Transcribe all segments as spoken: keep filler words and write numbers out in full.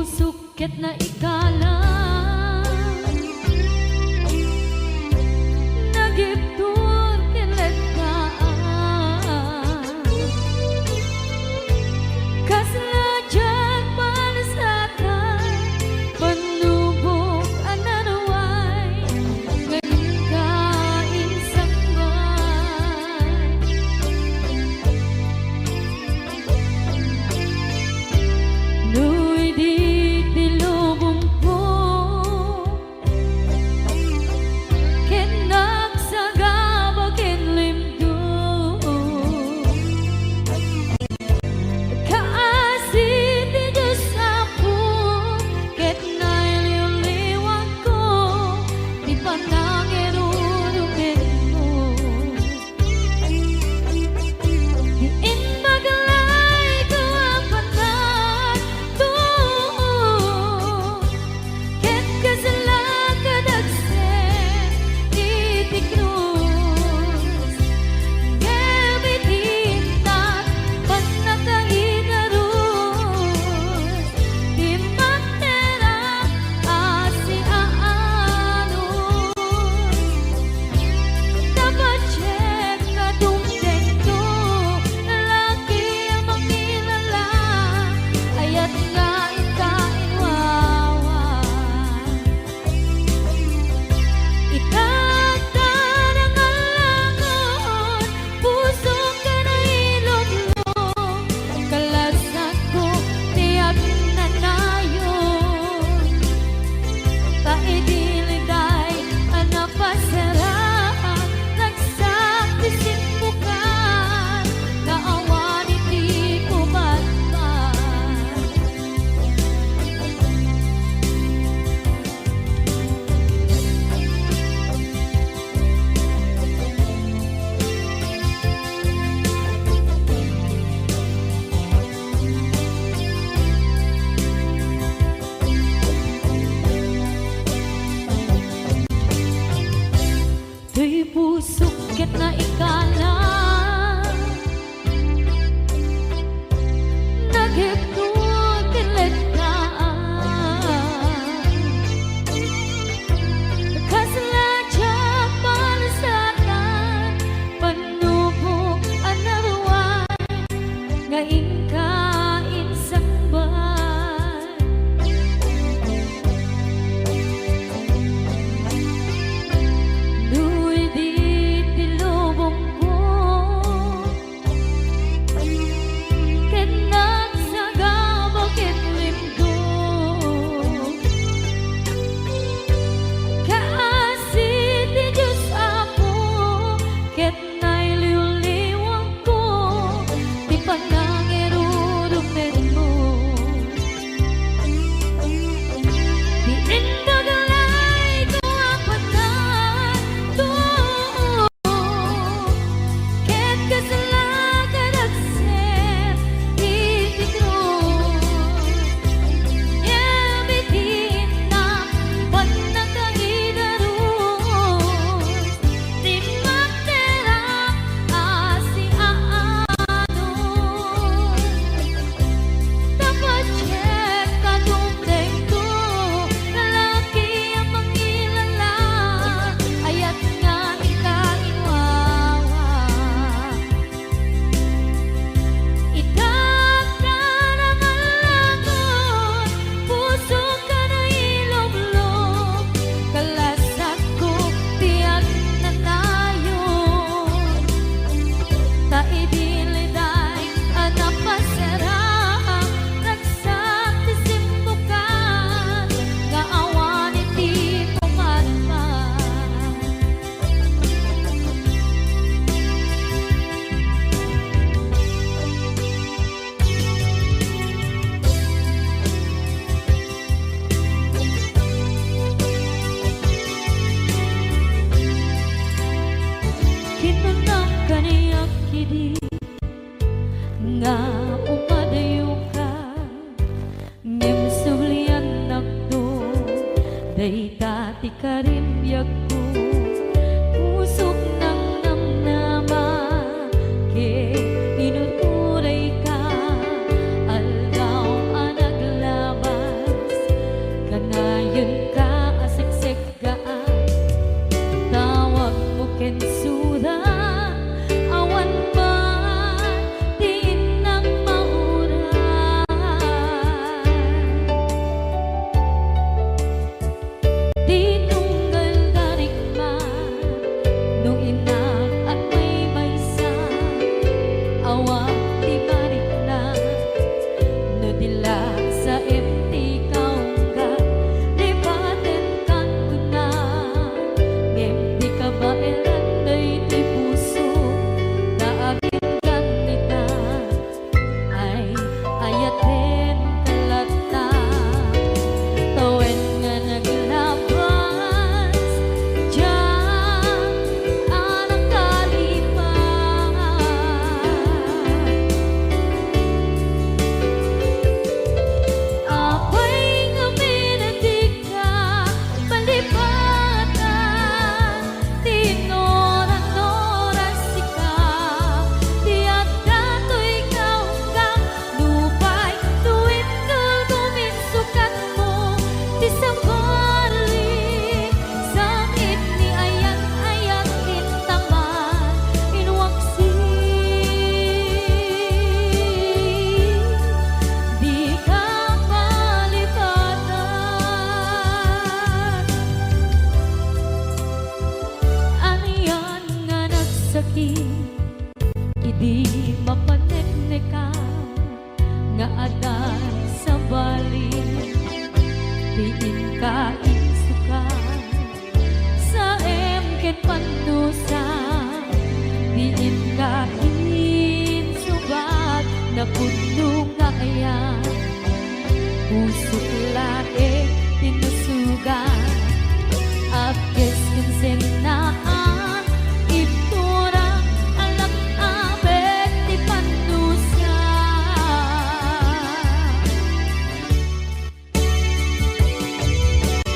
pusok ket naikalang, nagibtur ken lettaan. Kasla diak pansatan, pannubok a naruay, nga inka insangbaay. No idi ti lubongko, ken nagsagaba ken limdum, kaasi ti Dios Apo, ket nailiwliwko ti panangirurumenmo. Diin maglayko a panagtuo, ket kaslak a dagsen iti krus. Ngem iti innak pannakaigarus, ti matera a siaanus. Napadiek a dumtengto, laki a mangilala, ayat nga inka inwawa. Ita, ta nangalangon, pusok a nailublo, kalasakko ti agnanayon. Ta idi liday a napasarang, ragsak ti simmukan, nga awan iti pumatpat. Toy pusok ket naikalang, nagibtur ken lettaan. Kasla diak pansatan, pannubok a naruay, nga inka insangbaay. No idi ti lubongko, ken nagsagaba ken limdum, kaasi ti Dios Apo, ket nailiwliwko ti panangirurumenmo. Diin maglayko a panagtuo, ket kaslak a dagsen iti krus. Ngem iti innak pannakaigarus, ti matera a siaanus. Napadiek a dumtengto, laki a mangilala, ayat nga inka inwawa. Ita, ta nangalangon, pusok a nailublo, kalasakko ti agnanayon. Ta idi liday a napasarang, ragsak ti simmukan, nga awan iti pumatpat. Kinunam kaniak idi nga umadayoka, ngem subliannakto, dayta ti karin biagko. Pusok nangnamnama, ket inuturayka, aldaw a naglaban. Diinka insukat, saem ken pannusa. Diinka insubat, napudno nga ayan. Pusok laeng ti nusugan, apkes ken sennaan, ibturak a lak-abek ti pannusa.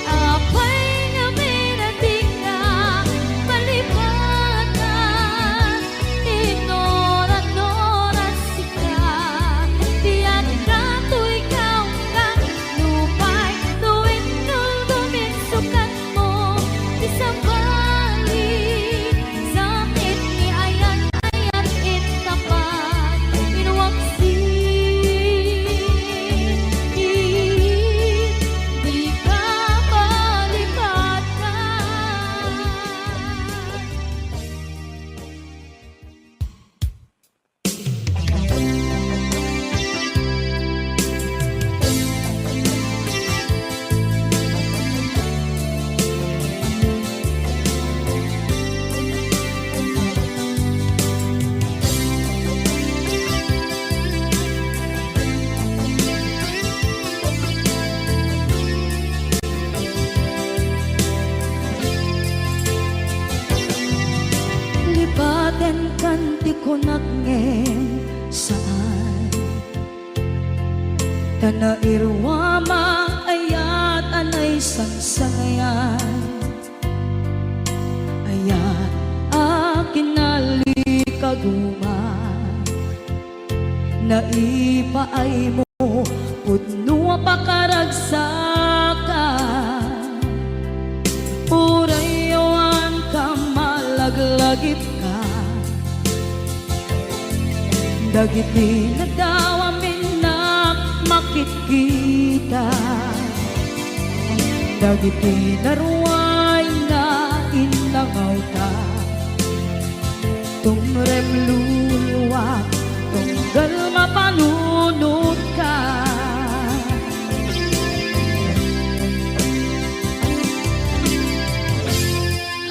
Apay ngamin a dika malipatan? Inoran-oras sika, diak katoy kaungka, nupay no wenno duminsukat mo, ti sabali, sakit ni ayan-ayan, intapat, inwaksin, dika malipatan. Lipatenkan ti kunak ngem saan. Ta nairuam a ayat a naisangsangayan. Ayat a kinalikaguma. Naipaaymo pudno a pakaragsakan. Uray awan ka malaglagipka. Dagiti nadawam innak makitkita. Dagiti naruay nga innangawta. Tumrem luluak, tunggal mapanunotka.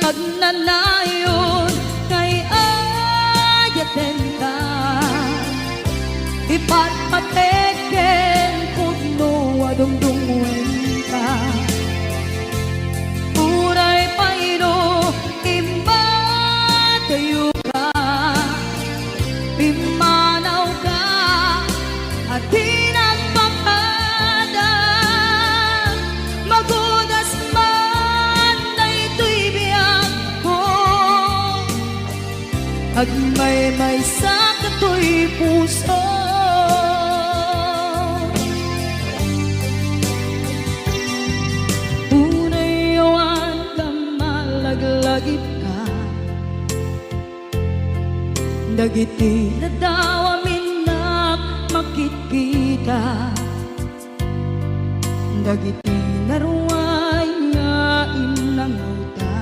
Agnanayon nga ay-ayatenka, ipatpatek ken pudno a dungdungngoenka. Uray pay no immadayoka, pimmanawka a di nagpakada, magudas man daytoy biagko. Agmaymaysa katoy puso. Uray awan ka malaglagipka. Dagiti nadawam innak makitkita. Dagiti naruay nga innangawta.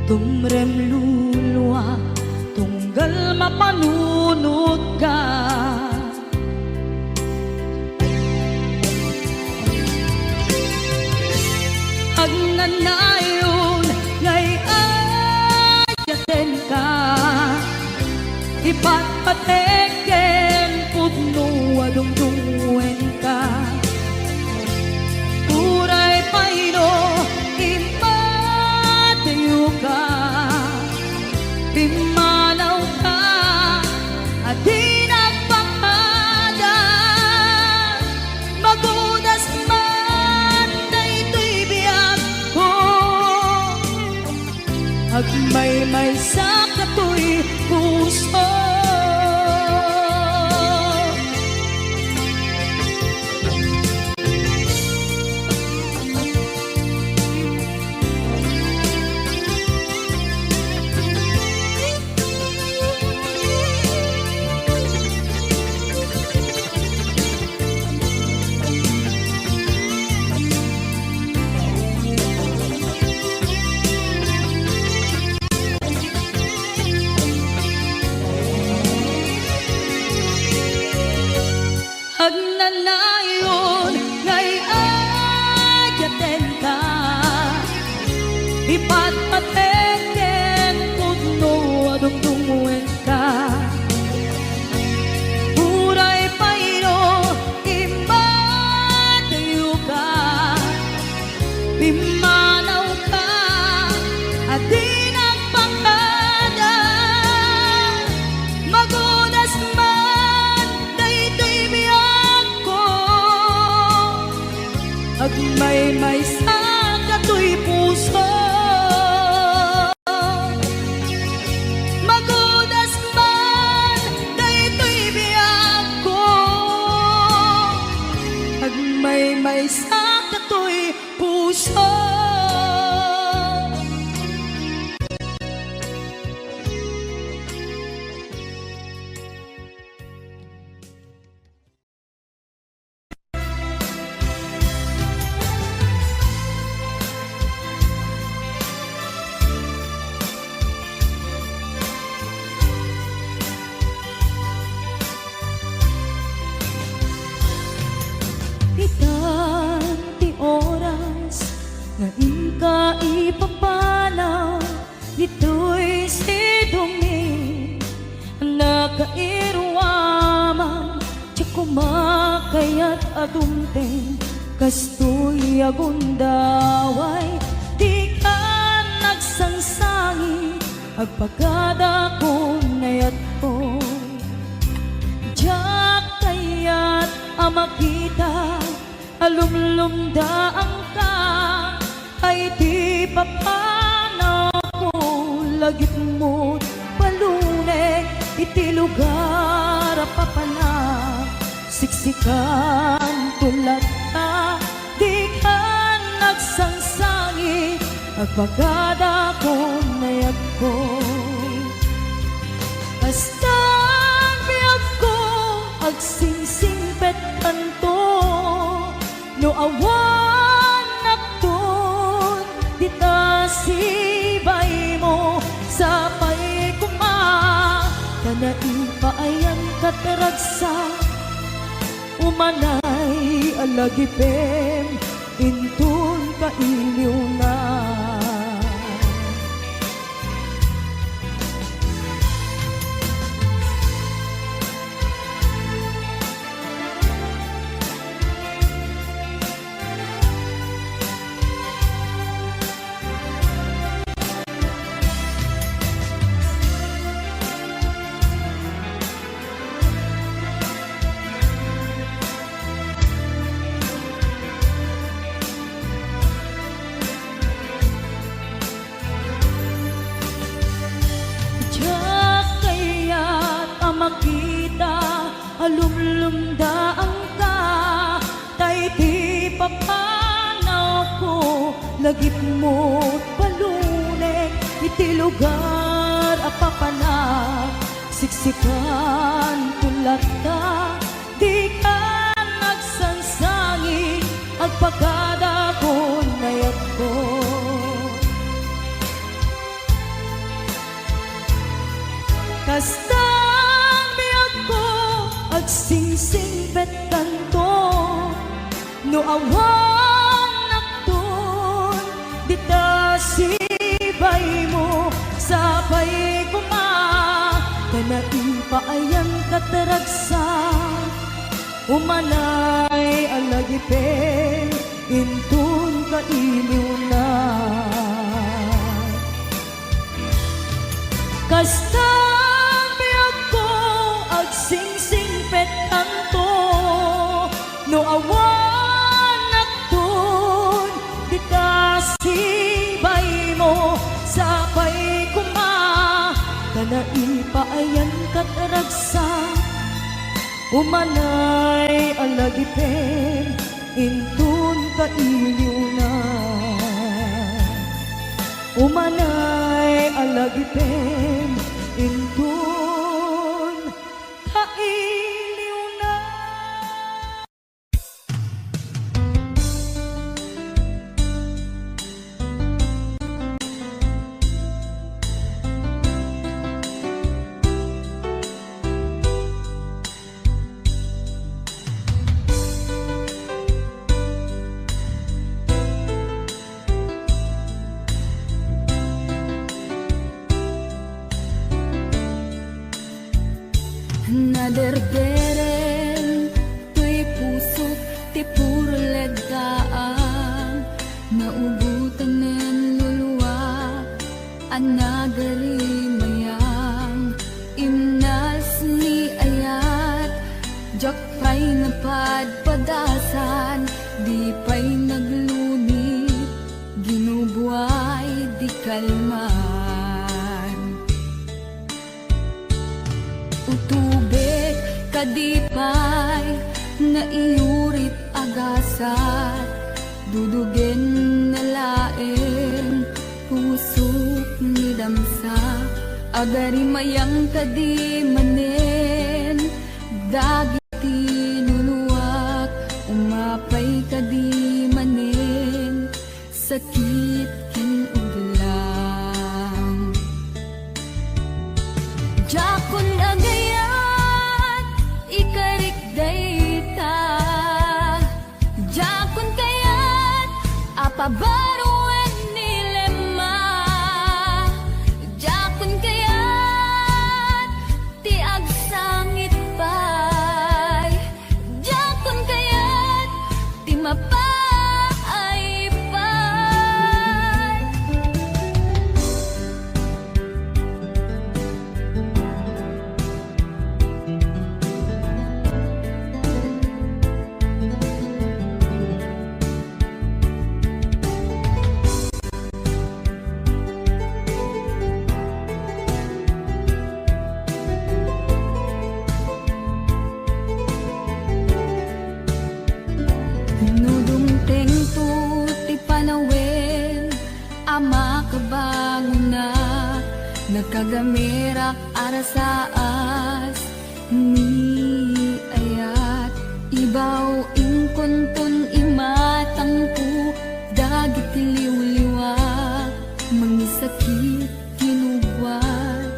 Tumrem luluak, tunggal mapanunotka. Agnanayon nga ay-ayatenka, ipatpatek ken pudno a dungdungngoenka. Uray pay no immadayoka, pimmanawka a di nagpakada, magudas man daytoy biagko. Agmaymaysa katoy puso. Agnanayon nga ay-, Agmaymaysa katoy puso. Magudas man daytoy biagko. Agmaymaysa katoy puso. Itan ti oras nga inka ipapanaw ditoy sidongmi, nakairuaman, diak koma kayat a dumteng kastoy a gundaway, dika nagsangsangi, agpagadakon ayatko. Diak kayat a makita a lumlumdaangka, ay ti papanawko, lagipmo't palunek iti lugar a papanak. Siksikanto latta, dika nagsangsangi, agpagadakon ayatko. Kastan biagko, agsingsingpetkanto, no awan nakton dita sibaymo, sapay koma ta naipaayankat ragsak. Umanay a lagipem inton kailiwna. Diak kayat a makita a lumlumdaangka, tay ti papanawko, lagipmo't palunek iti lugar a papanak. Siksikanto latta, dika nagsangsangi, agpagadakon ayatko. Kastan biagko, agsingsingpetkanto, no awan nakton dita sibaymo, sapay koma ta naipaayankat ragsak. Umanay a lagipem inton kailiwna. Kastan biagko, agsingsingpetkanto, no awan nakton dita sibaymo, sapay koma ta naipaayankat ragsak. Umanay a lagipem inton kailiwna. Umanay a lagipem inton kailiwna. Naderdereng toy pusok ti puro legdaang, naubotanen luluak a nagarimayang. Imnalsni ayat, diak pay napadpadasan, di pay naglun ti kalman. Utubek kadi pay nga iyurit a gasat, dudugen na laeng pusok ni damsa. Agarimayang kadi manen dagiti nuluak, umapay kadi manen sakit ken udlam. Diakon agayat, ikarik dayta. Diakon kayat a pabaruen ni Lema. Diakon kayat ti agsangit pay. Diakon kayat ti mapaaypay. No dumtengto ti panawen a makabangonak, nakagamerak a rasaas ni ayat. Ibaw inkunton imatangko dagiti liwliwa, mangisakit kinugwat,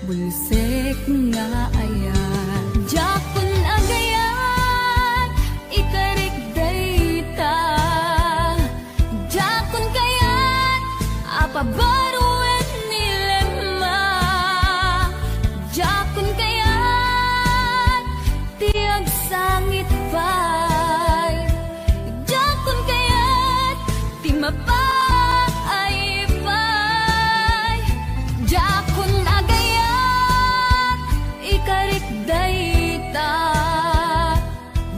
bulsek nga ayat. Diakon agayat, ikarik dayta. Diakon kayat a pabaruen ni Lema. Diakon kayat ti agsangit pay. Diakon kayat ti mapaaypay. Diakon agayat, ikarik dayta.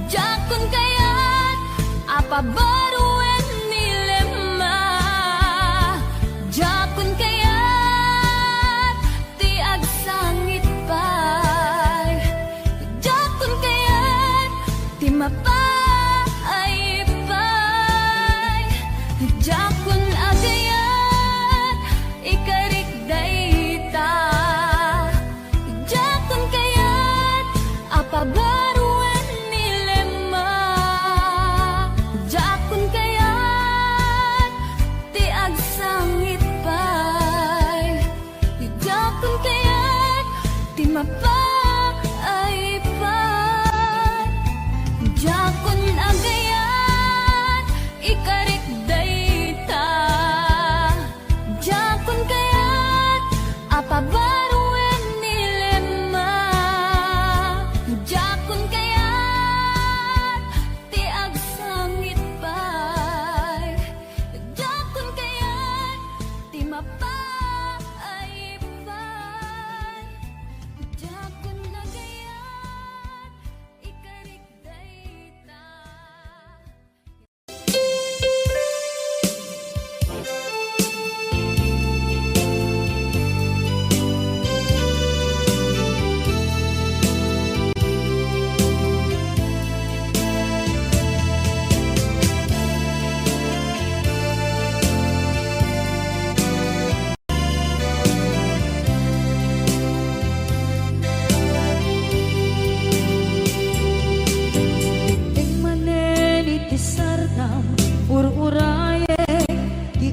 Diakon kayat a pabaruen ni Lema. Diakon kayat ti agsangit pay. Diakon kayat ti mapaaypay. Diakon agayat, ikarik dayta. Diakon kayat a pabaruen ni Lema. Diakon kayat ti agsangit pay. Diakon kayat ti mapaaypay. Diakon agayat, ikarik dayta. Diakon kayat a pabaruen ni Lema. Diakon kayat ti agsangit pay. Diakon kayat ti mapaaypay. Diakon agayat, ikarik dayta. Idiay manen iti sardam, ur-urayek ti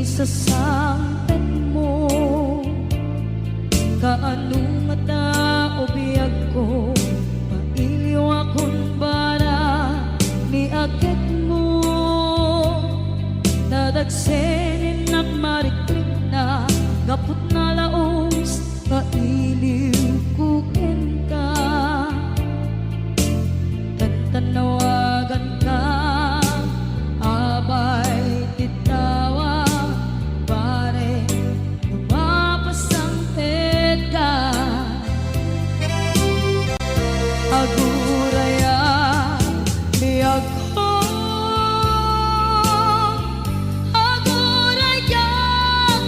isasangpetmo. Kaano ngata o biagko, mailiwakon bara ni agekmo. Nadagsen innak marikrikna, gapu ta nalaus nga iliwko kenka. Tantannawaganka, abay ti tawag, pare, no mapasangpetka. Agurayam, biagko, agurayam,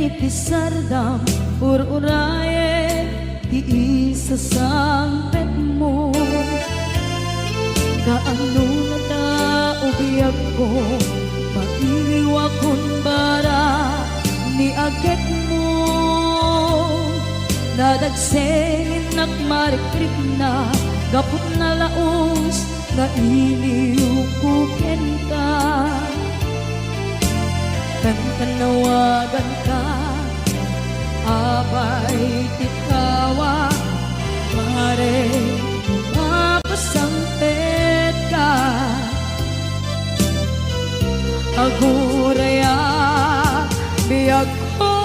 iti sardam, ur-urayen ti isasangpetmo. Kaano ngata, o biagko, maiwakon bara ni agekmo? Nadagsengennak marikrikna gapu ta nalaus nga iliwko kenka. Kankanawaganka, abay ti tawag, pare, mapasangpetka. Agurayak, biagko,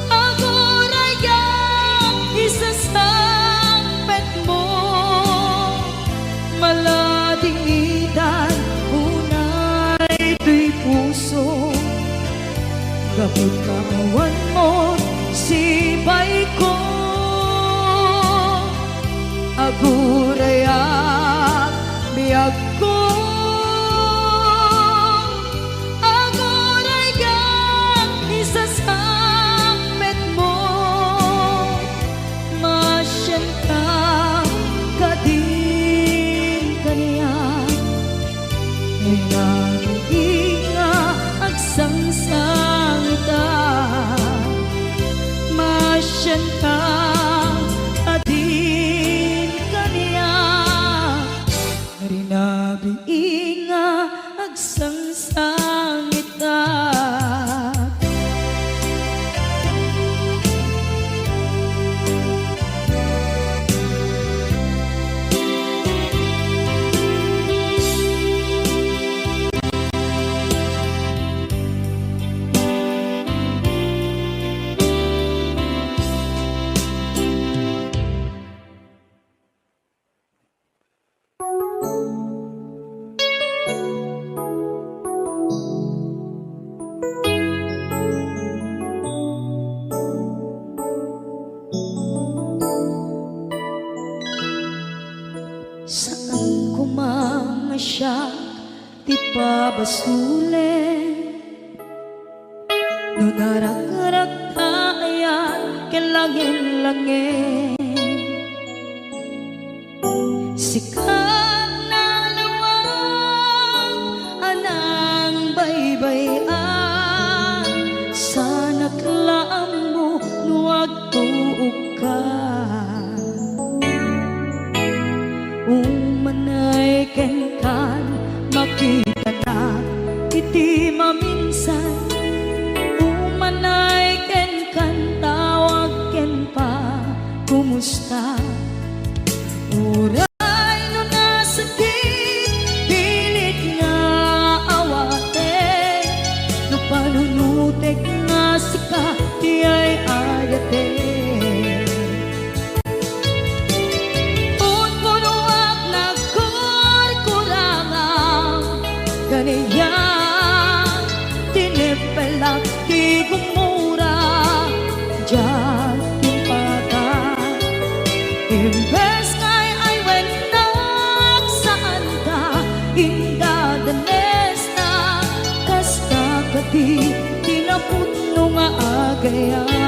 agurayak, isasangpetmo. Maladingitan unay toy puso, gapu ta awan mo sibayko. Agurayak, biagko, agurayak, isasangpetmo. Masianka kadin kaniak, rinabit nga agsangsangitak. Masianka kadin kaniak, rinabit nga agsangsangitak. Saan koma nga siak ti pabasolen. No narakrak ta ayan ken langen-langen, sika nalawag a nangbaybay-an, saanak la ammo no agtuokka. Umanay kenkan, makitanak iti maminsan. Umanay kenkan, tawag ken pa, kumusta? Uray no nasakit, pilit nga awatek, no panunutek nga sika ti ay-ayatek. Punpunoak nagkurkurangam, kaniak tinepelak ti gumura, diak timpatak. Imbes nga ay-aywennak, saanka indadanesnak, kasta kadi ti napudno nga agayat.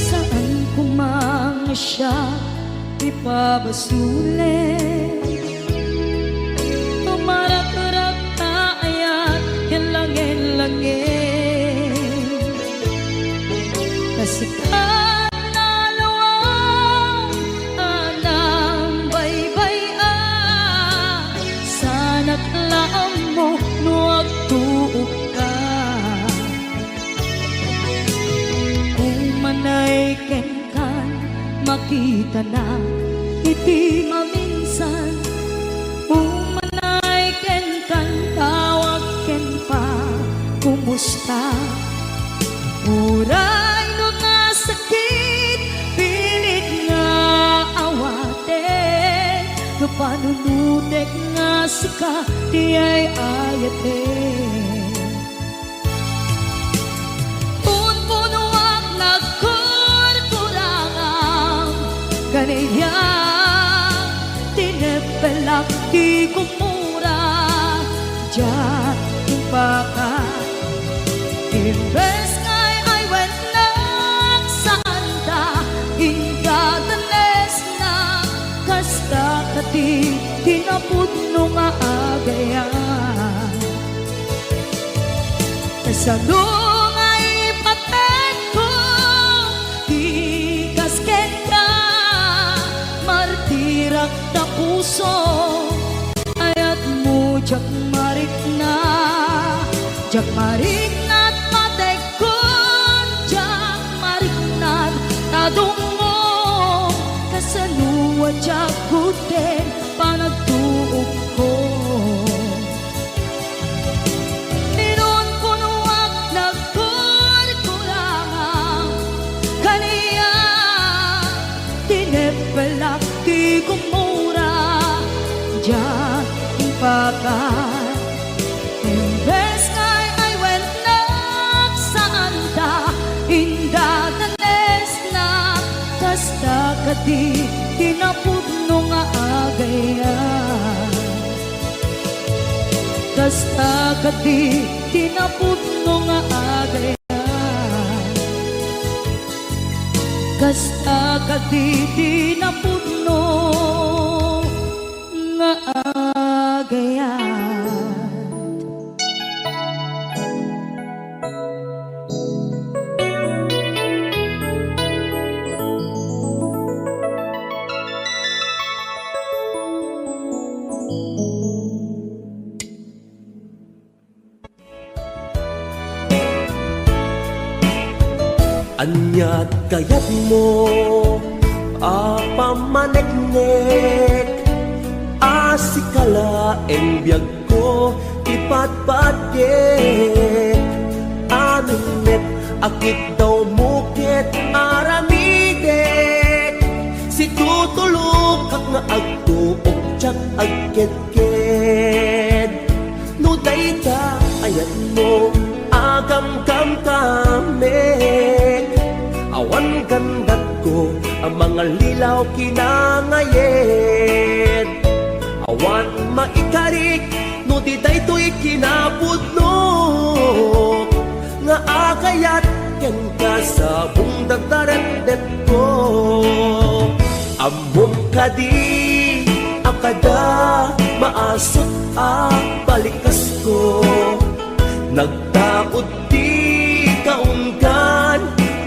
Saan koma nga siak ti pabasolen. Tumarakrak ta ayat ken langen-langen. Kasikat nalawag a nangbaybay-an, saanak la ammo no agtuokka. Umanay kenkan, makitanak iti maminsan. Umanay kenkan, tawag ken pa, Uray no nasakit, pilit nga awaten, no panunutek nga sika ti ay-ayaten. Punpunoak nagkurkurangam, kaniak tineppelak ti gumura, diak impaka. Imbes nga ay-ayatennak, saanda indadanesna, kasta kadi ti napudno nga agayat. Kasano nga ipatengko ti kas kenka, martirak ta puso, ayatmo diak marikna, diak marikna ta patekkon, diak marikna ta dumngom, kasano a diak gudden panagtuokko. Pinunpunoak nagkurkurangam, kaniak tineppelak ti gumura, diak impaka. Imbes nga ay-ayatennak, saanda indadanesna, kasta kadi ti napudno nga agayat. Kasta kadi ti napudno nga agayat. Kasta kadi ti napudno nga agayat. Ania ti kayatmo a pammaneknek a sika laeng biagko ti patpatgek? Amin met a kitdawmo ket aramidek. Situtulokak nga agtuok diak agkedked. No dayta ayatmo a kamkamkamek, awan gandatko a mangallilaw kinangayet. Awan maikarik no di daytoy kinapudno nga agayat kenka sa bungdadaretdetko. Ammom kadi a kada maasut a balikasko, nagtaud ti kaunggan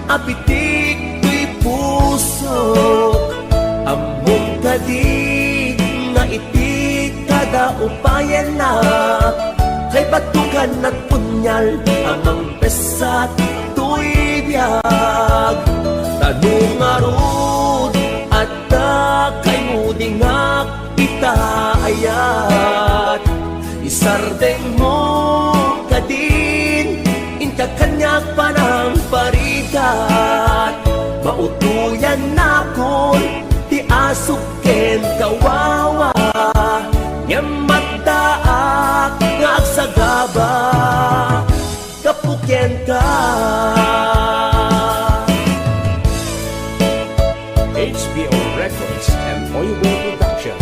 a pitik toy pusok. Ammom kadi nga iti kada upayenna, kay batugan nagpunyal a mangpessat toy biag. Ta no ngarud, adda kaimudingak ita ayat. Isardengmo kadin, inka kaniak panangparigat. Mautoyannakon ti asuk ken kawawa, ngem addaak nga agsagaba gapu kenka. H B O Records and Oyo Boy Production.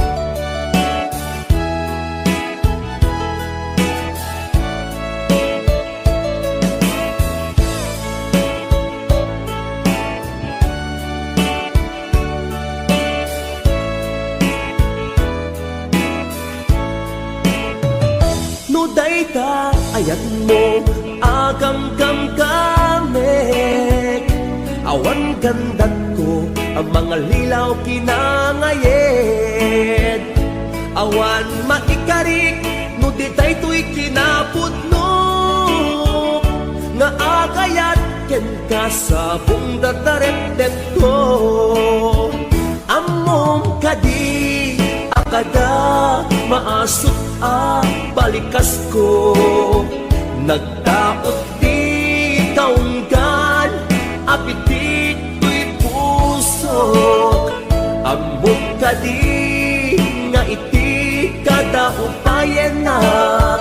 No dayta ayatmo a kamkamkamek, awan gandatko a mangallilaw kinangayet. Awan maikarik no di daytoy kinapudno nga agayat kenka sa bungdadaretdetko. Ammom kadi a kada maasut a balikasko, nagtaud ti unggan a pitik toy pusok. Ammom kadi nga iti kada upayennak,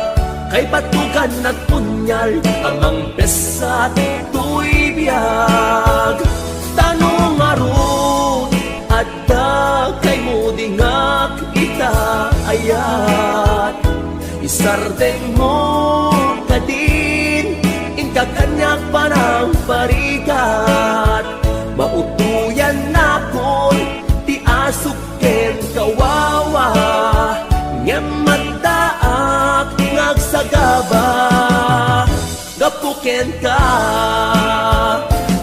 kaibatogan nagpunial a mangpessat toy biag. Ta no ngarud adda kaimudingak ita ayat, isardengmo kadin, inka kaniak panangparigat. Mautoyannakon ti asuk ken kawawa, ngem addaak nga agsagaba gapu kenka.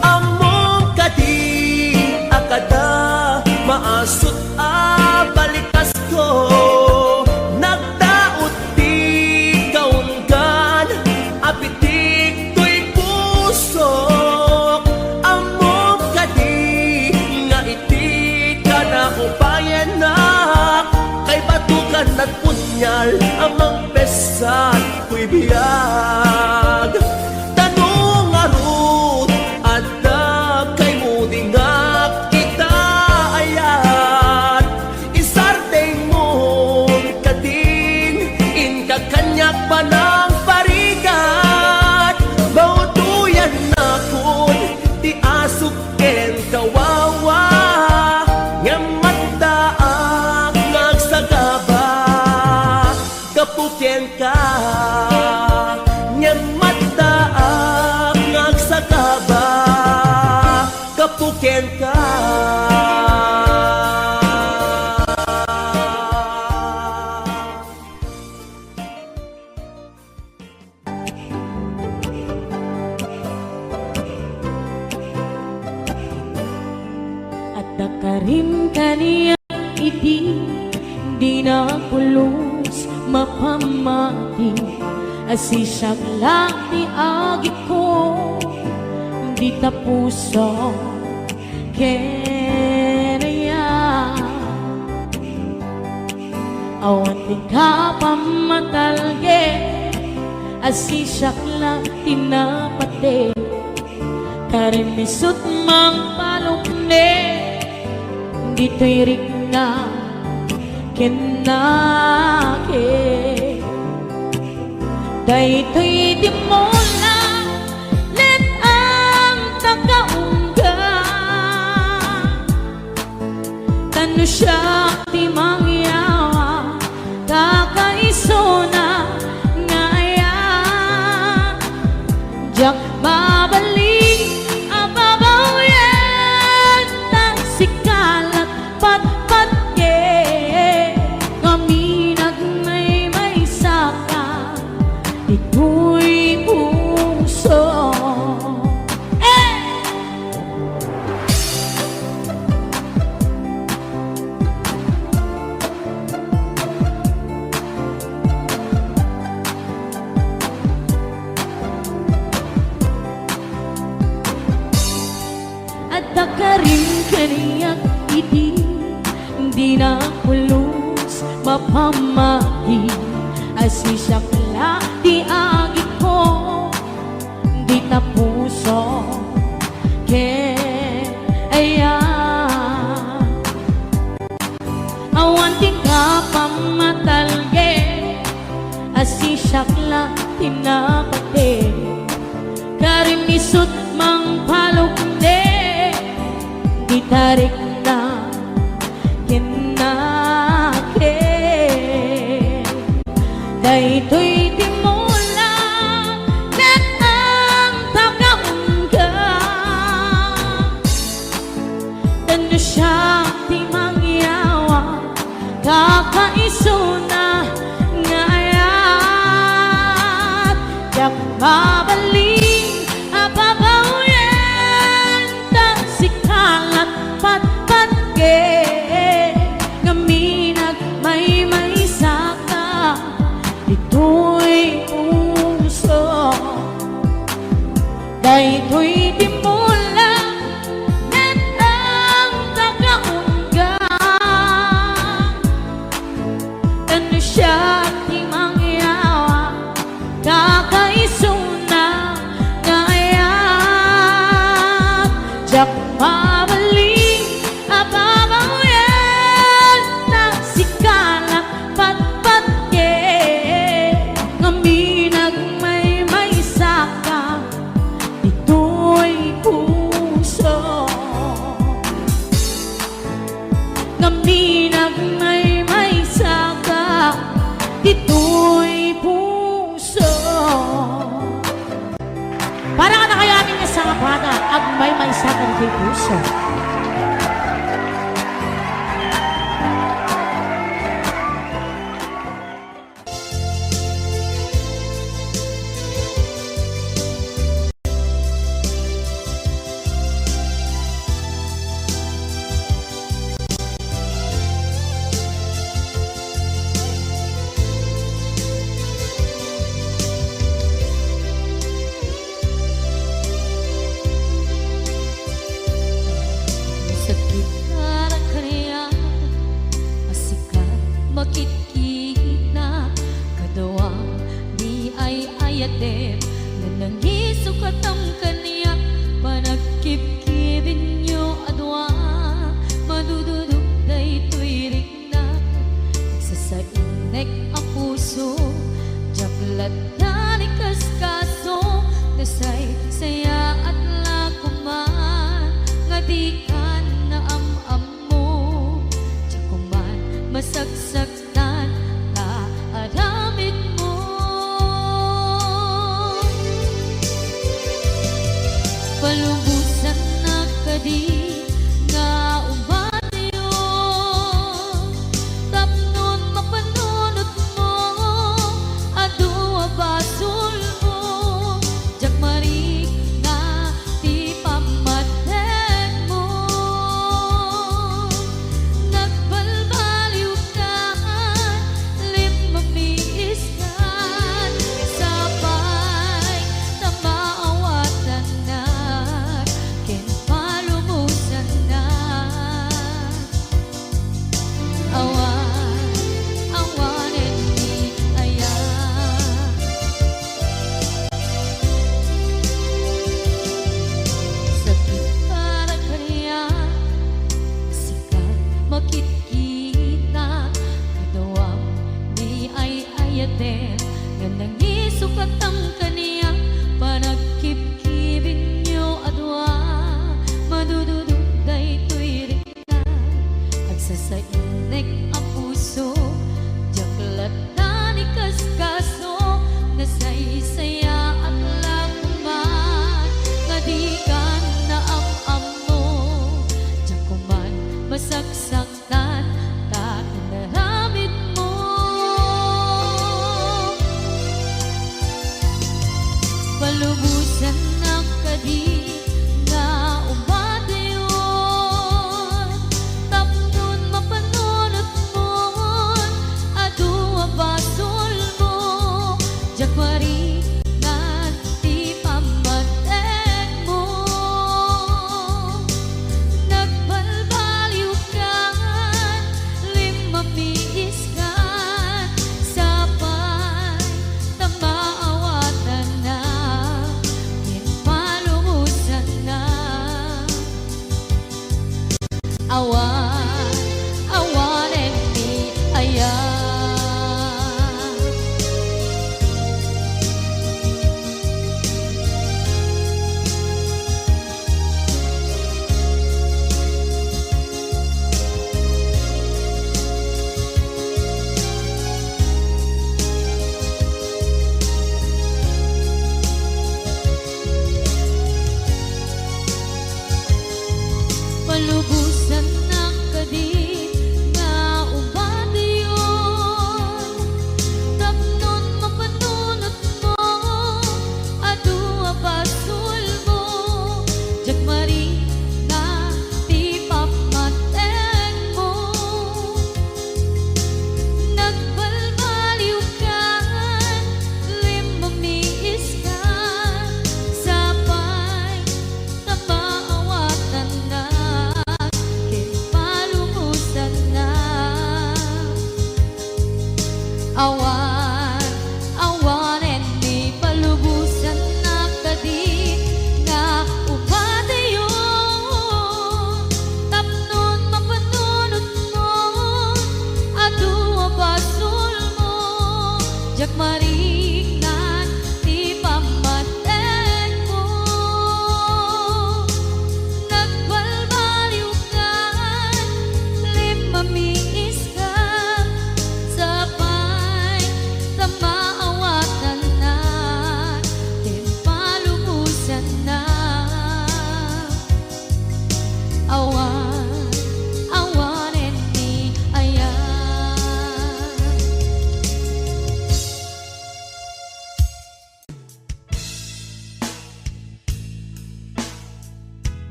Ammom kadi a kada maasut a balikasko, nagdaut ti kaunggan a pitik toy pusok. Ammom kadi nga iti kada upayennak, kaibatogan nagpunial a mangpessat toy biag. Ta no ngarud adda kaimudingak ita ayat, isardengmon kadin, inka kaniak panangparigat. Mautoyannakon ti asuk ken kawawa, ngem addaak nga agsagaba gapu kenka. Ngem addaak nga agsagaba gapu kenka. Adda karim kaniak iti dina pulos mapammati, a siak la ti agikko, dita pusok ken ayat. Awan ti kapammatalged, a siak la ti napateg. Karim isut mangpalukneg, ditoy rikna ken naked. Daytoy ti mula, let-ang ta kaunggan. Ta no siak ti mangyawa, kakaisuna nga ayat. Diak mabalin a babaoyen, ta sika lat patpatgen, ngamin agmaymaysaka ditoy puso. Eh! Adda karim kaniak iti dina pulos mapammati, a siak la ti agikko, dita puso ken ayat. Awan ti kapammatalged, a siak la ti napateg. Karim isut mangpalukneg, dita rikna ken naked. Daytoy ti mula, let-ang ta kaunggan. Ta no siak ti mangyawa, kakaisuna nga ayat. Diak mabalin a babaoyen, ta sika lat patpatgen, ngamin agmaymaysaka ditoy puso. Daytoy ti mula, let-ang ta kaunggan. Ta no siak ti mangyawa, kakaisuna nga ayat. Ditoy puso. Para kadakayo amin nga sangabada, agmaymaysa kaditoy puso. Sakit a kaniak a sika makitkita, kaduam ni ay-ayatem, nga nangisukatam kaniak, panagkibkibinyo a dua, madududuk daytoy rikna. Sasainnek a puso, diak latta ni kaskaso, nasaysayaat la koman nga dikan naam-ammo, diak koman masaksaktan ta aramidmo. Palubosannak kadi nga umayon, tapnon mapanunotmo, adu a basolmo, diak marikna ti pammatekmo. Nagbalbaliwkan, limmamiiskan, sapay ta maawatannak ken palubosannak. Awan, awanen ni aya. Sakit para kaniak, sika makitkita, kaduam ni ay-ayatem, nga nangisukatam kaniak, panagkibkibinyo a dua, madududuk daytoy rikna. Agsasainnek a puso, diak latta ni kaskaso, nasaysayaat la koman nga dikan naam-ammo, diak koman masaksaktan ta inaramidmo. Palubosannak kadi nga umadayon, tapnon mapanunotmon, adu a basolmo, diak marikna ti pammatekmo. Nagbalbaliwkan, limmamiiskan, sapay ta maawatannak ken palubosannak. Awan, awanen ni aya. Palubosannak kadi nga umadayon, tapnon mapanunotmo, adu a basolmo, diak marikna ti pammatekmo. Nagbalbaliwkan, limmamiiskan, sapay ta maawatannak ken palubosannak. Awan, awanen ni palubosannak kadi nga umadayon, tapnon mapanunotmon, adu a basolmo, diak mariknan ti pammatekmo. Nagbalbaliwkan, limmamiiskan, sapay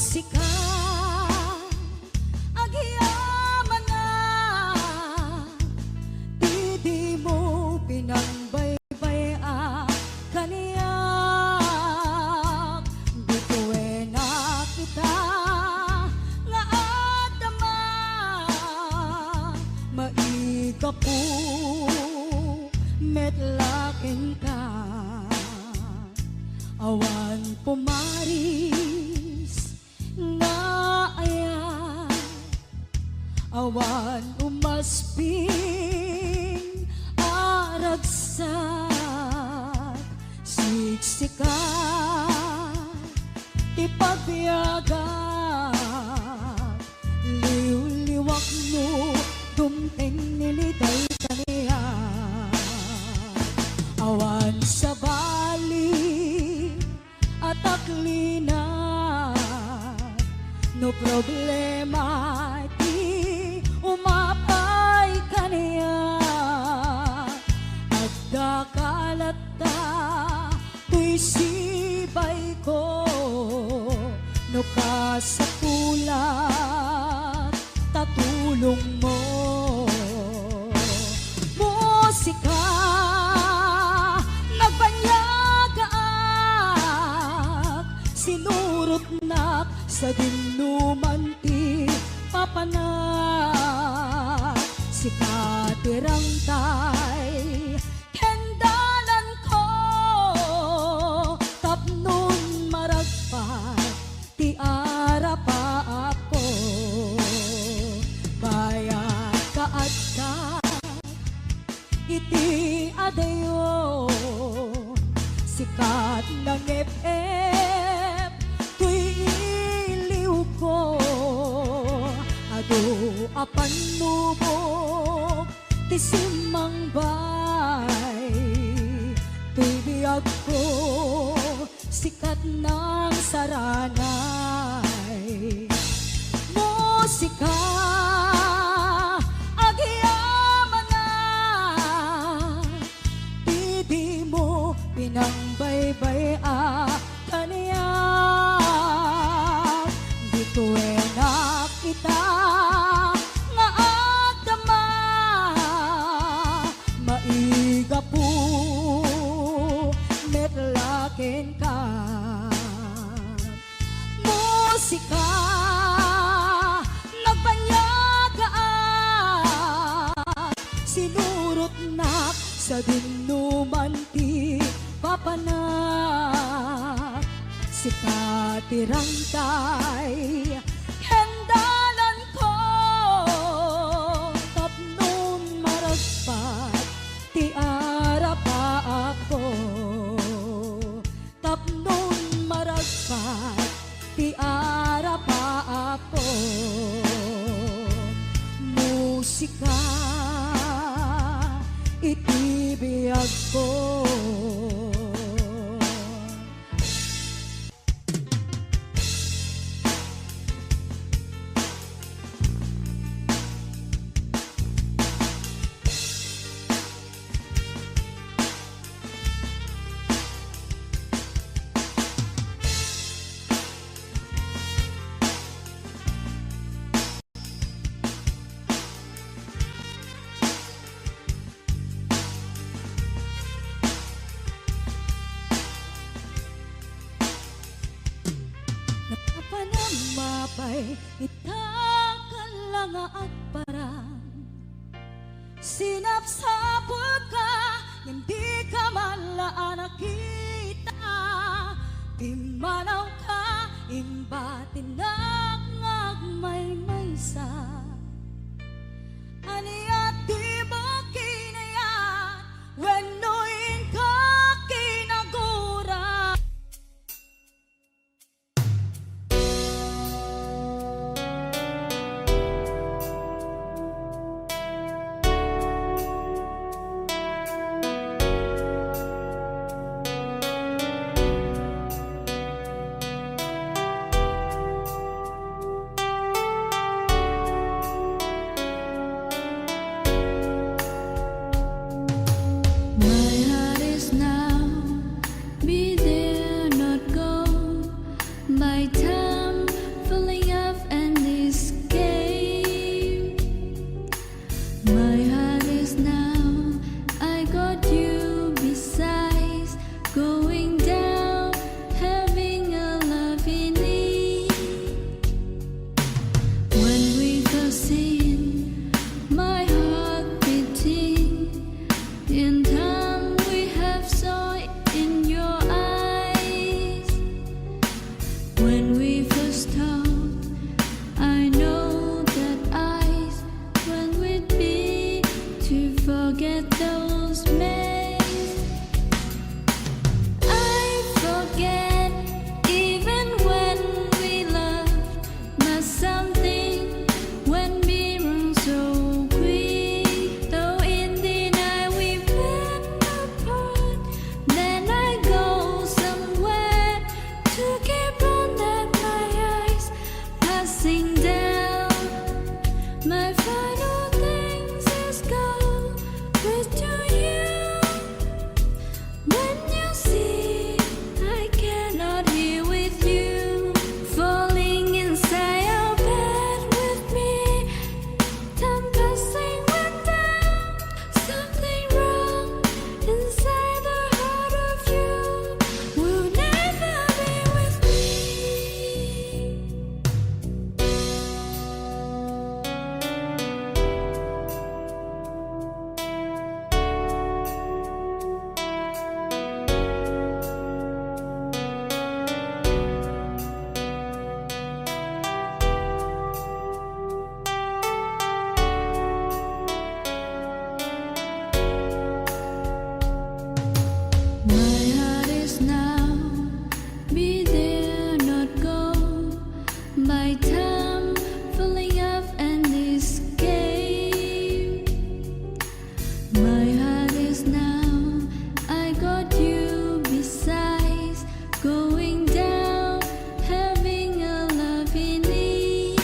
Sika, agyamanak, ti dimo pinangbaybay-a kaniak, ditoy na kita nga adda maigapu met la kenka. Awan pumaris nga ayat, awan umasping a ragsak, siksika ti pagbiagak, liwliwak no dumteng ni liday kaniak. Awan sabali a taklinak no problema ti umapay kaniak. Adda ka latta toy sibayko no kasapulan ta tulongmo. Musika, nagbaniagaak, sinurotnak sadinoman ti papanak. Sika ti rangtay ken dalanko, tapnon maragpat ti arapaakko. Bayat ka adda iti adayo, sikat nangep-ep toy iliwko. Adu a pannubok ti simmangbay toy biagko, sikat nang saranay. Musika, agyamanak, ti dimo pinangbaybay-a kaniak. Ditoy na kita nga adda maigapu met la kenka. Musika, nagbaniagaak, sinurotnak sadinoman ti papanak. Sika ti rangtay ken dalanko, tapnon maragpat ti arapaakko. Tapnon maragpat ti arapaakko. Musika iti biagko. Napapanam mapay ita ken la nga agparang. Sinapsapulka, ngem dika man la a nakita. Pimmanawka, imbatinak nga agmaymaysa. Ania ti mo kinayat, wenno inka kinagura? My heart is now, be there, not go. My time When we first talked, I know that I went with me to forget those days. I forget even when we loved, but something went me wrong so quick. Though in the night we went apart, then I go somewhere to keep on that my eyes passing down. My final things is gone with to you. When you see I cannot here with you, falling inside your bed with me, time passing went down. Something wrong inside the heart of you will never be with me. My heart is now, be there not go, by time falling off and escape. My heart is now, I got you besides, going down, having a love in it.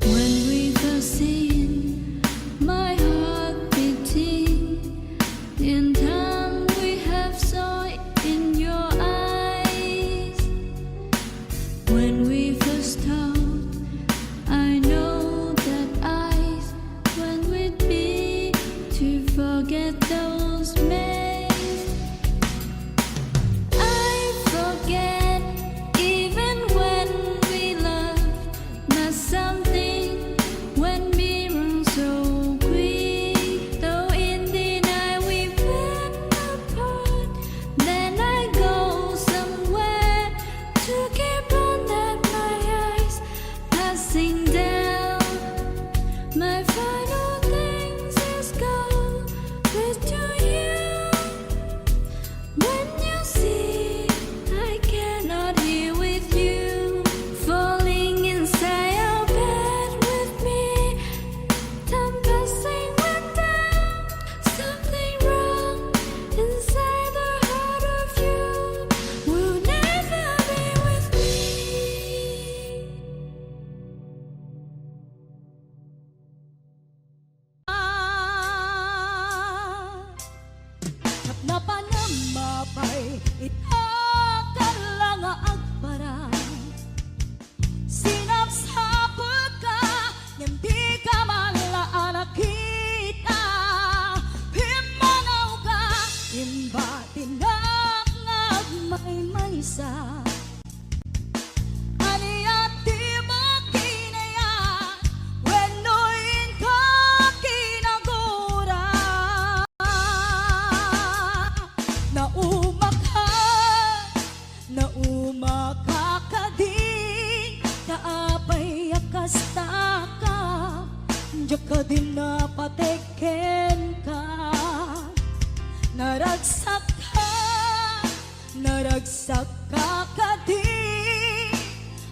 When we first seen, my heart beating, in time we have saw it in your eyes. When we first talked, I know that I went with me to forget those days. I forget even when we loved, but something went me wrong so quick. Though in the night we went apart, then I go somewhere to keep on that my eyes passing down. My final things is gone with to you. When you see I cannot here with you, falling inside your bed with me, time passing went down. Something wrong inside the heart of you will never be with me. Ket napanem mapay ita, kalla nga agparang. Sinapsapulka, ngem dika man la a nakita. Pimmanawka, imbatinak nga agmaymaysa. Ania ti makinayat wenno inka kinagura? Naumaka, naumaka kadin, ta apay a kastaka, diak kadin napateg kenka. Naragsakka, naragsakka kadi,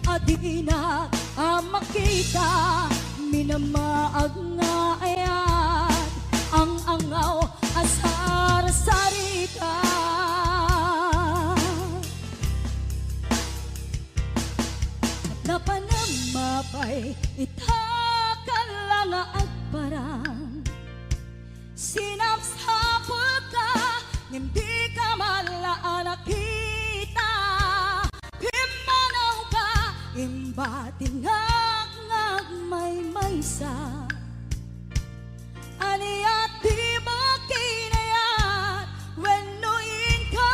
a dinak a makita, minamaag nga ayat, ang-angaw a sarsarita. Napanem mapay ita, kalla nga agparang. Sinapsapulka, ngem dika man la a nakita. Pimmanawka, imbatinak nga agmaymaysa. Ania ti makinayat wenno inka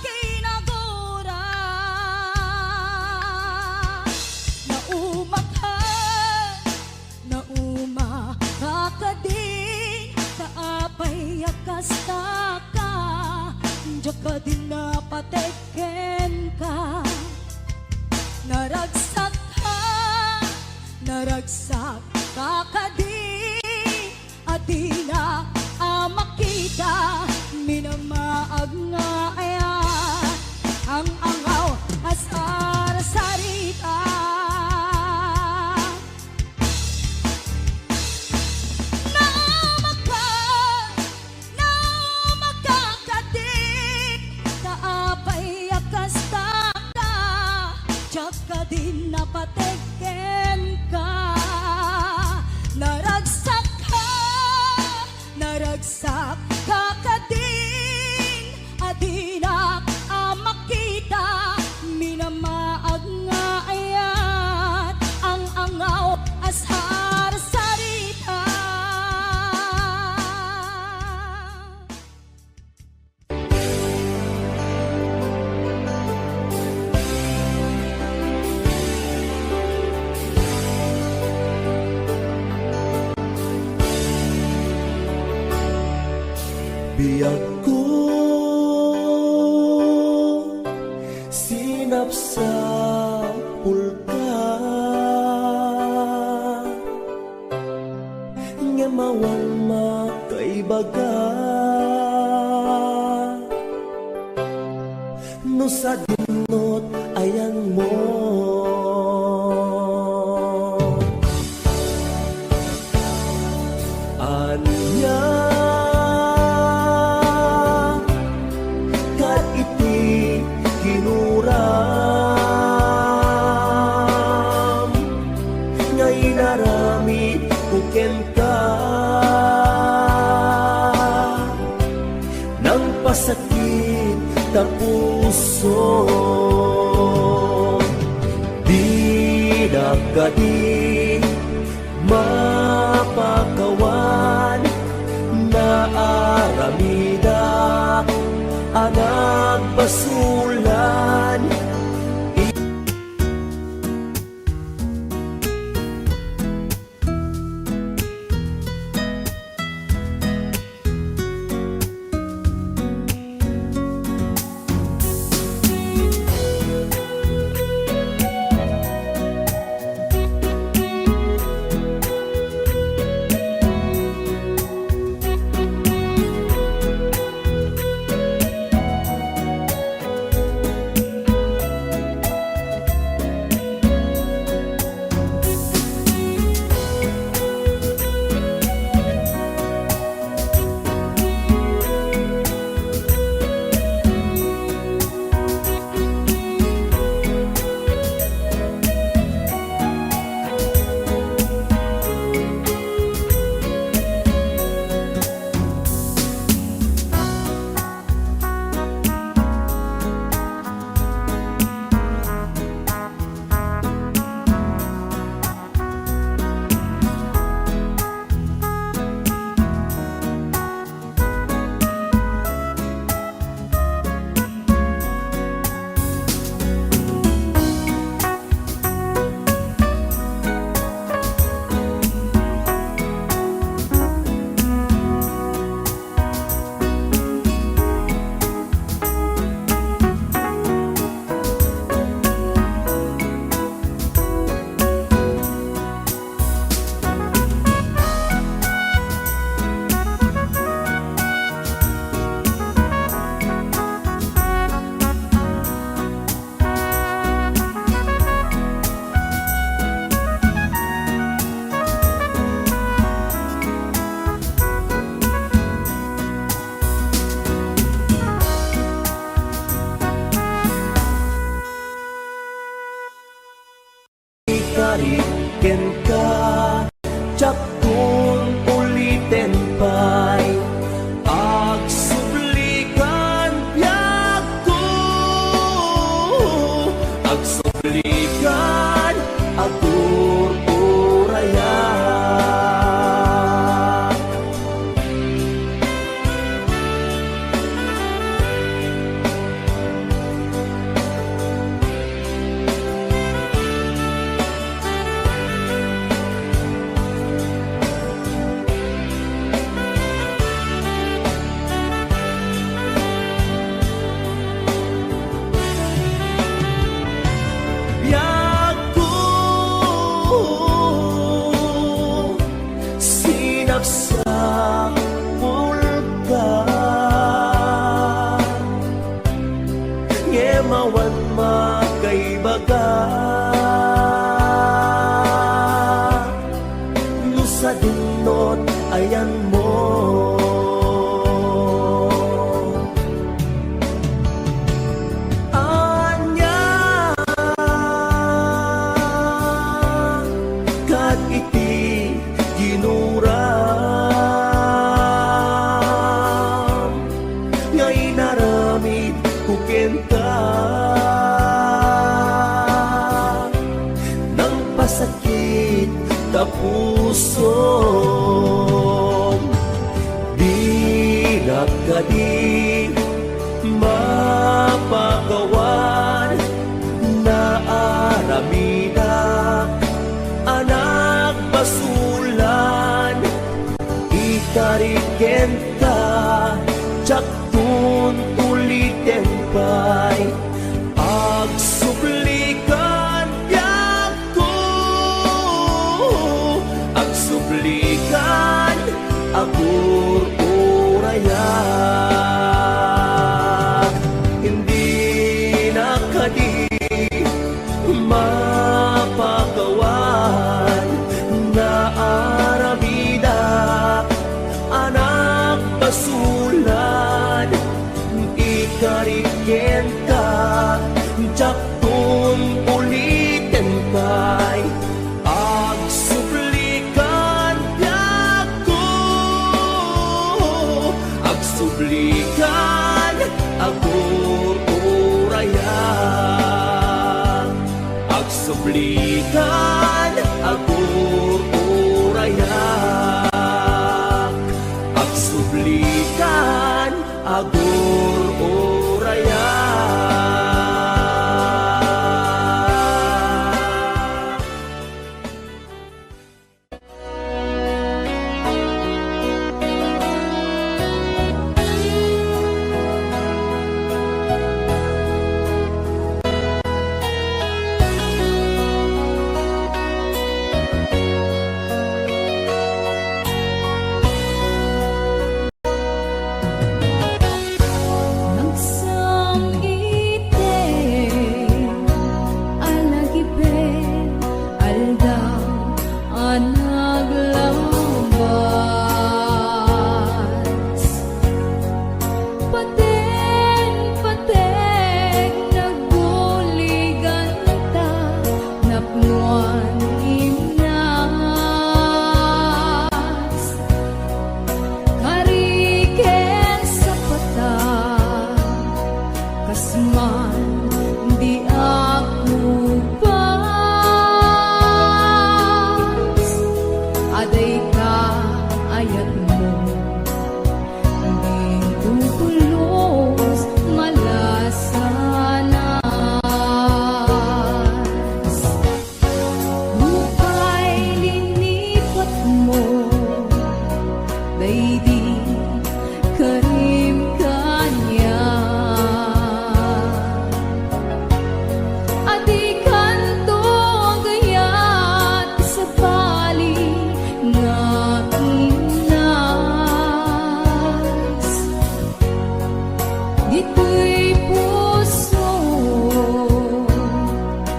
kinagura? Naumaka, naumaka kadin, ta apay a kastaka, diak kadin napateg kenka. Naragsak ka kadi, adinak a makita, minamaag nga ayan ang angaw a sarsarita. Naamaka, naamaka kadi, ta apay a kasta ka, diak kadi napateg kenka. Naragsak ka, naragsak ka kadin, adinak a makita, minamaag nga ayan ang angaw a sarsarita. Biagko, sinapsapulka, ngem awan makaibaga no sadinot ayanmo. Ania kad iti kinuram nga inaramidko kenka? Nangpasakit ta puso, dinak kadi mapakawan, naaramidak a nagbasolan. Ikari kenka, diakon uliten pay. Agsublikan biagko, agsublikan agurgurayan. pusom. Dinak kadi mapakawan, naaramidak a nagbasolan, ikarik kenka, diakton uliten pay. Agsublikan, Diakko, agsublikan, agur-urayak. Dinak kadi mapakawan, naaramidak a nagbasolan, ikarik kenka, diakton uliten pay. Agsublikan, Diakko, agsublikan, agur-urayak. Agsublikan, agur-urayak. Agsublikan, agur-urayak. Nagsam iti alagipen aldaw a naglabas. Paten-pateg nagbuliganta, napnoan imnas. Kari ken sapata, kas man di agkupas, a dayta ayatmo, dintong pulos malasanas. Nupay linipatmo daydi karim kaniak, a dikanto agayat sabali nga imnas. Ditoy puso,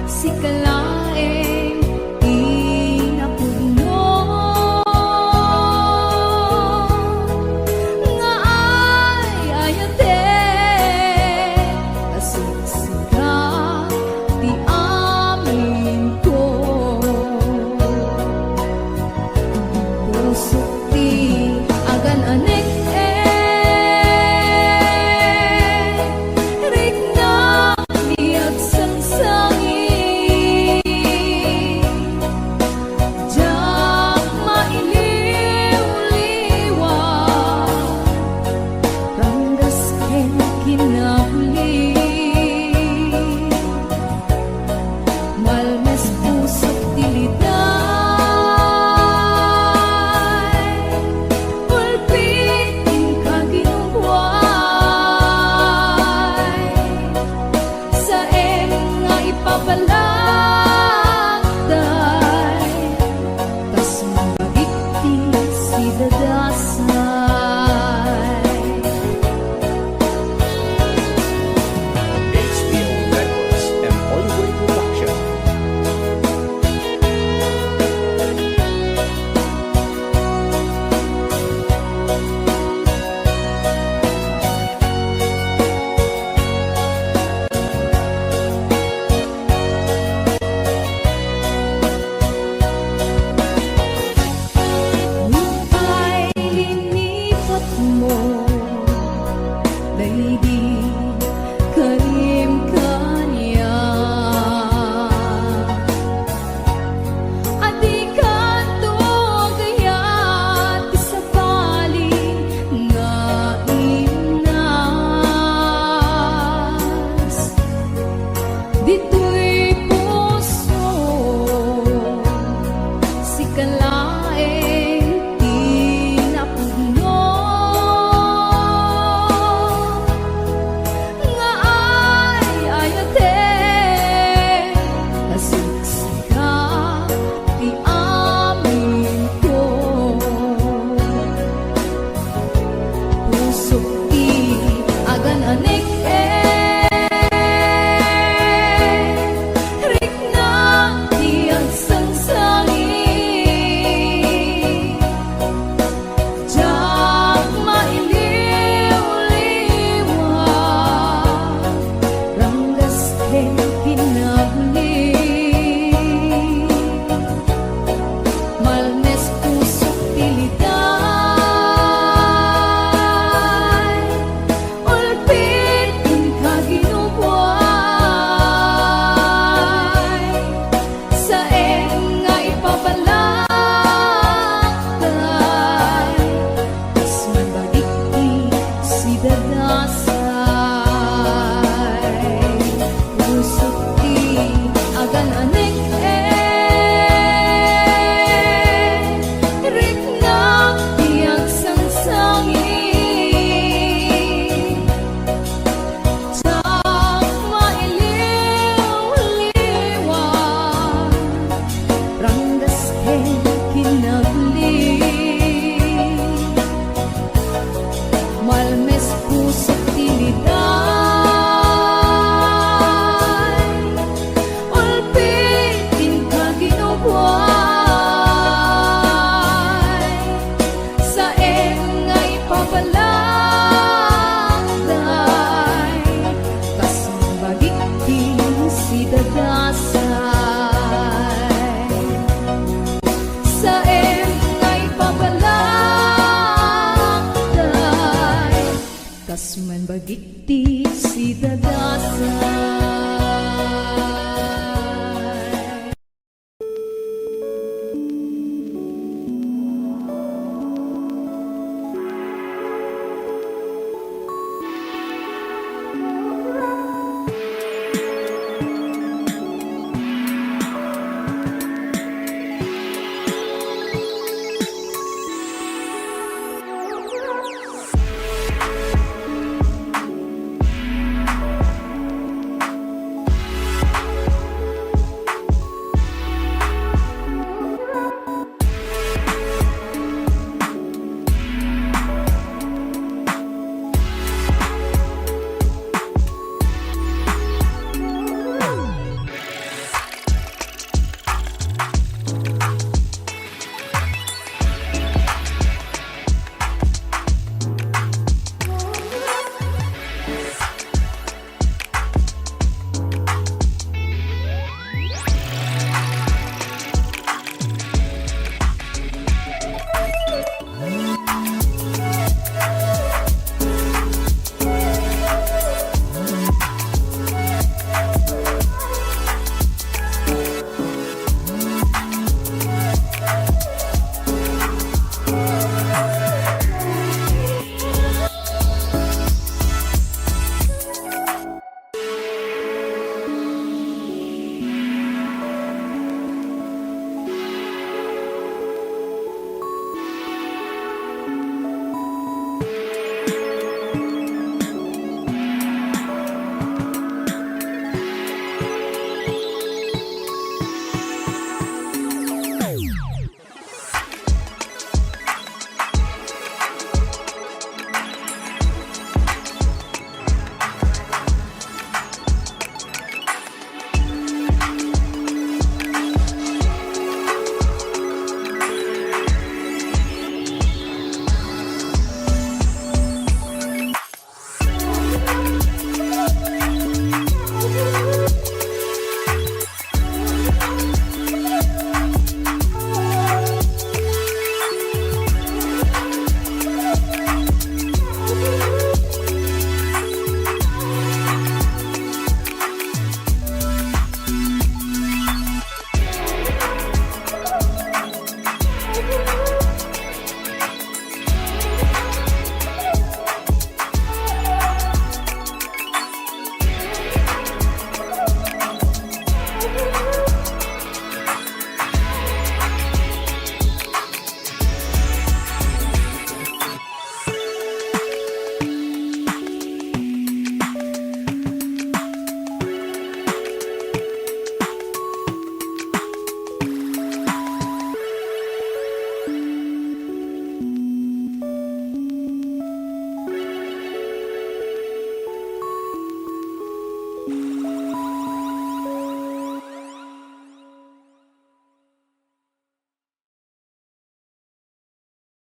sika laeng inapudno, nga ay-ayatek a siksika ti aminko. Pusok ti agan-anek-ek, riknak ti agsangsangi. Diak mailiwliwa, ranggas ken kinapli. Malmes pusok ti liday, ulpit inka ginubuay, saem nga ipapalakday, kas mabagik ti sidadasay. H B O Records and Oiway Production. Ditoy puso, sika laeng ti napudno. Nga ay-ayaten, kasik-sika ti aminko. Pusok ti agan-anek, riknak ti agsangsangi. Diak mailiwliwa, ranggas ken kinabli. Malmes pusok ti liday, ulpit inka ginubuay. Saem nga ipabalakday, kas man bagik ti sidadasay. Pusok ti agan-anek, riknak ti agsangsangi. Diak mailiwliwa, ranggas ken kinabli. Malmes pusok ti liday, ulpit inka ginubuay. Saem nga ipabalakday, kas bagik ti sidadasay. Saem nga ipabalakday, kas man bagik ti sidadasay.